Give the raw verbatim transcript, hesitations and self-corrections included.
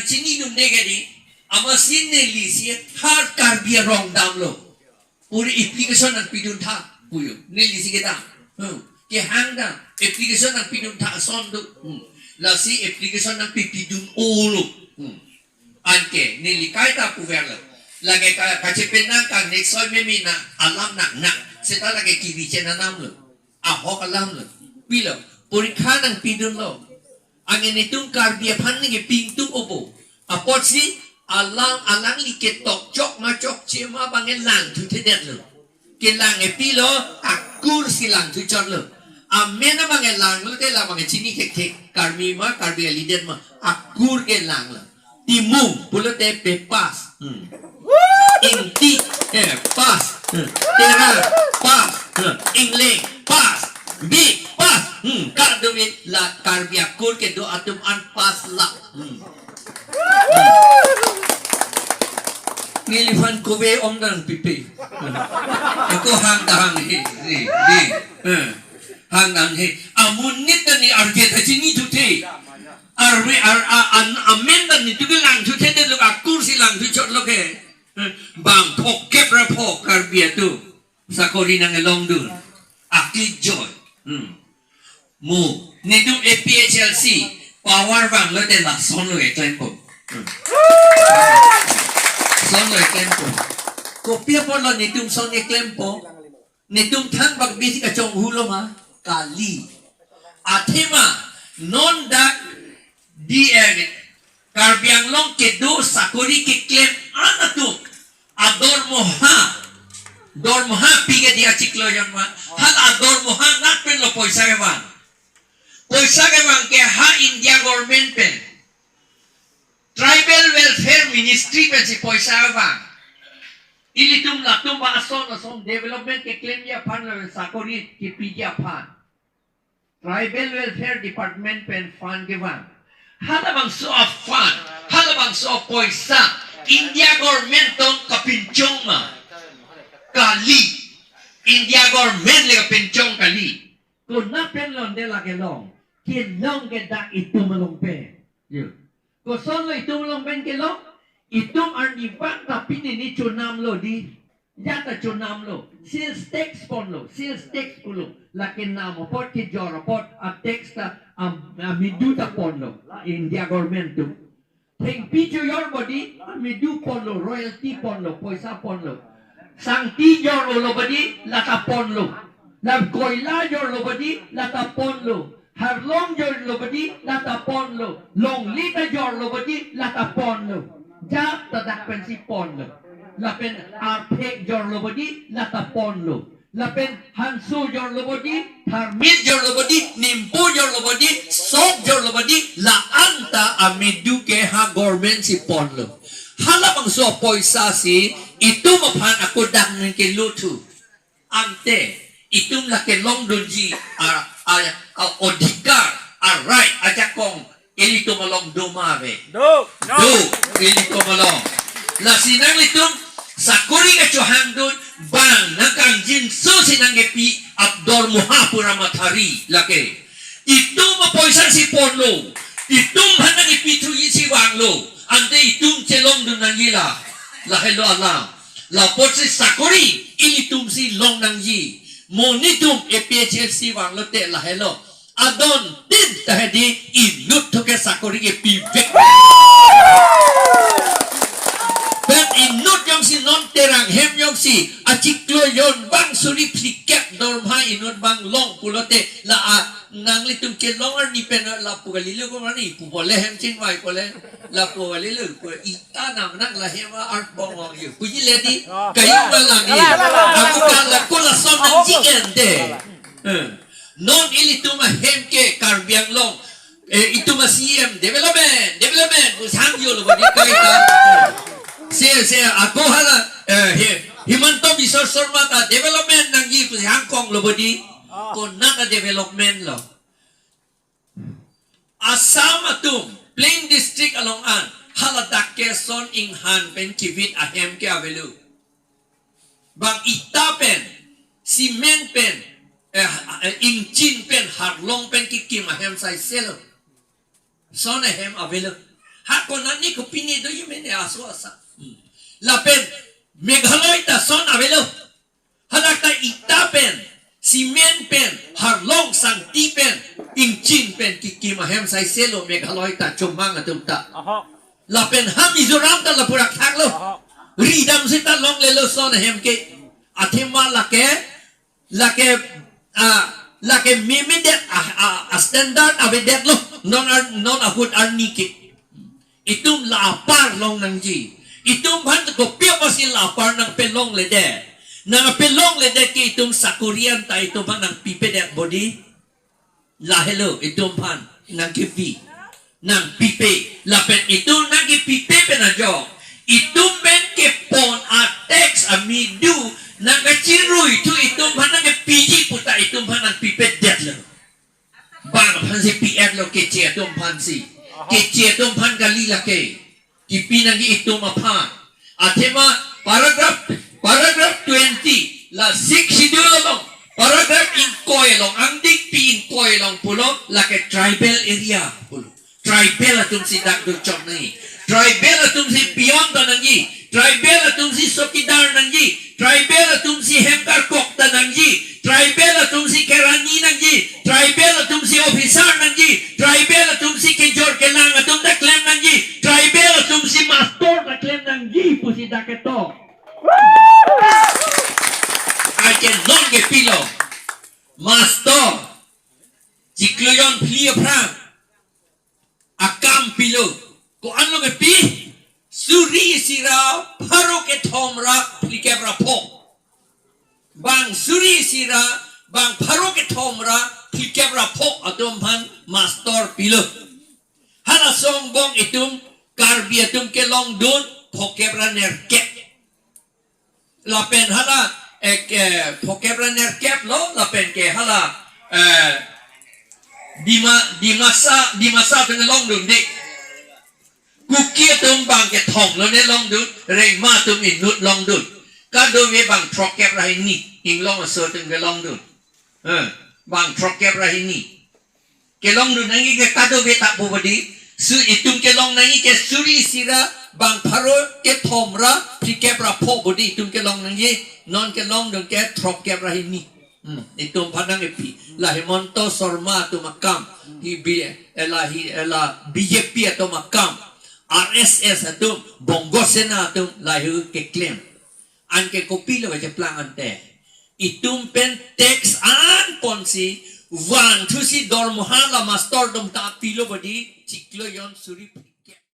Chinidunde ke di, amatsi nelisi third Karbi arong damlo. Puri application nangpidun tha, puyo. Nelisi kedam. Hmm. Kehang dam. Application nangpidun tha ason do. Hmm. Lasi application nangpi pidun-olo. Hmm. Anke, neli kaita puverlo. Lake ka, kachepenang kang next soi meme na alam nang na. Seta lake kivi chenanamlo. Ahok alamlo. Pilo. Porikha nangpidunlo. Anke netum Karbi aphan nangkepi ingtung opo. Apotsi alang, alangli ketok chok ma chokche ma abang langthuthedetlo. Kelang ke pilo, akur si langthu chotlo. Amen abang langlo te la abang chini thekthe. Karbi ma, Karbi alidet ma, akur kelanglo. Timung, pulote pe pass. Hmm. Ingti, eh, pass. Hmm. Terang, pass. Hmm. Ingleng, pass. Bik, pass. Hmm. Kardom la Karbi akur kedo atum an pass la. Hmm. Neliphan kove ong nangpipe. Hmm. Ako hang dahang he, he, he. Hmm. Hang dahang he. Amonit ta ne arve ta chinithuthe. Arve ar a an amen ta netum ke langthuthedetlo, akur si langthu chotlo ke. Bang phongkep ra pho Karbi atum sakori nang kelongdun. Akli joy. Hmm. Mo, netum A P H L C power vanglo te lasonlo keklempo. Hmm. Sonlo keklempo. Kopi apotlo netum son keklempo? Netum thangbak bisi kachonghulo ma? Kali. Athema non dak di, eh, Karbi Anglong kedo sakori keklem an atum adormoha, dormoha pi ke di achiklo jon ma? Hala adormoha nat penlo poisa kevang. Poisa kevang ke ha India government pen, Tribal Welfare Ministry pensi poisa vang. Ilitum latum ba ason ason development keklemji aphan lapen sakori kepiji aphan Tribal Welfare Department pen fund kevang. Halabangso a-fund, halabangso apoisa India government tong kapinchong ma? Kali. India government le kapinchong kali. Konat penlo de la kelong? Kelong ke dak itum along pen. Yo. Kosonlo itum along pen kelong? Itum arnivang ta pini ne chonamlo di. Ya ta chonamlo. Sales tax ponlo. Sales tax pulo. Lake nam apot, kejor apot a-tax ta, am, amidu ta ponlo. India government atum. Thengpi chojor badi, amidu ponlo, royalty ponlo, poisa ponlo. Sangti jorlo badi, lata ponlo. Lam koila jorlo badi, lata ponlo. Harlong jorlo badi, lata ponlo. Longle ta jorlo badi, lata ponlo. Jat ta dak pensi ponlo. Lapen arphek jorlo badi, lata ponlo. Lapen hanso jorlo badi, tharmit jorlo badi, nimpo jorlo badi, sok jorlo badi, la-an ta amidu ke ha government si ponlo. Halabangso apoisa si itum aphan ako dak nangkeluthu. Ante itum la kelongdunji a, a, a-odhikar, a-right, ajakong ilitum along do ma ave? Do. Do, ilitum along. Lasi nanglitum sakori kachohangdun, bang nangkangjinso si nangkepi adormoha pura mathari lake. Itum apoisa si ponlo, itum aphan nangkepithuji si vanglo, ante itum chelongdun nangji la, lahelo alam. Lapotsi sakori ilitum si long nangji. Mo netum A P H L C vanglote lahelo. Adon tin ta hedi inut tho ke sakori kepivek. Pen inut jongsi non Terang hem jongsi achiklo jon bang suri phlikep dormoha inut bang long pulote la a nanglitum kelong arni pen lapu kalilo ko mani pu pole hem chingvai pole lapu kalilo ko ita nam nang la hem arpong ong yu puji ledi kayu malang ye. Aku kan la ko lason nangji ente. Eh. Non ilitum ahem ke Karbi Anglong, eh, itum a-C M development, development, pusang yo lo bodi kaita. Se, se, ako hala, eh, he, Himanta Biswa Sarma ta development nangji pusang kong lo bodi. Konat a-development lo? Assam atum, plain district along an, hala dak ke son inghan pen kivit ahem ke avelo. Bang ita pen, cement pen, eh, eh, ingchin pen, harlong pen kikim ahem saiselo. Son ahem avelo. Ha konane kopine do ye mene aso asa. Hmm. Lapen Meghalaya ta son avelo. Hadak ta ita pen, cement pen, harlong sangti pen, ingchin pen kikim ahem saiselo Meghalaya ta chomang atum ta. Aha. Lapen ha Mizoram ta lapu rak thaklo. Aha. Ridam seta longlelo son ahem ke. Athema lake, lake, ah, lake memedet, ah, ah, ah, standard avedetlo. Non ar, non ahut arni ke. Itum la apar long nangji. Itum aphan kopi apotsi la apar nangpelongledet? Nangpelongledet ke itum sakori anta itum aphan nangpipedet bodi. Lahelo itum aphan nangkepi, nangpipe. Lapen itum nangkepipe pen ajok, itum pen kepon a-tax amidu nangkachirui thu itum aphan nangkepiji puta itum aphan nangpipedetlo. Bang aphansi pi-etlo, keche atum aphansi. Aha. Keche atum aphan kali lake. Kipi nangji itum aphan. Athema paragraph, paragraph twenty, la Sixth Schedule along, paragraph ingkoi along, angdengpi ingkoi along pulo, lake tribal area pulo. Tribal atumsi dak dochok nangji. Tribal atumsi peon ta nangji. Tribal atumsi chowkidar nangji. Tribal atumsi hem karkok ta nangji. Tribal atumsi kerani nangji. Tribal atumsi officer nangji. Tribal atumsi kejor kelang atum ta klem nangji. Tribal atumsi master ta klem nangji pusi dak ketok. Ai ke non kepilo. Master. Chiklo jon phli aphrang akam pilo. Ko-an lo kepi? Suri isi ra pharo kethom ra phlikep ra pho. Bang suri isi ra, bang pharo kethom ra phlikep ra pho atum aphan master pilo. Halaso angbong itum Karbi atum kelongdun phokep ra nerkep. Lapen hala, eh, ke, phokep ra nerkep lo, lapen ke hala, eh, Dima, Dimasa, Dimasa atum kelongdun dei. Kuki atum bang kethom lo ne longdun, Rengma atum inut longdun. Kadokave bang throkkep ra hini, Inglong aso atum kelongdun. Eh, bang throkkep ra hini. Kelongdun nangji ke kadokave ta pu bodi. Su itum kelong nangji ke suri isi ra, bang pharo kethom ra phlikep ra pho bodi itum kelong nangji. Non kelongdun ke throkkep ra hini. Hmm, itum aphan nangkepi. La Himanta Sarma atum akam. Hi bi, eh, la hi, eh, la B J P atum akam. R S S atum, Bongo Sena atum, lahei keklem. Anke kopilo kacheplang ante? Itum pen tax an ponsi, van thusi dormoha la master atum ta pilo bodi, chiklo jon suri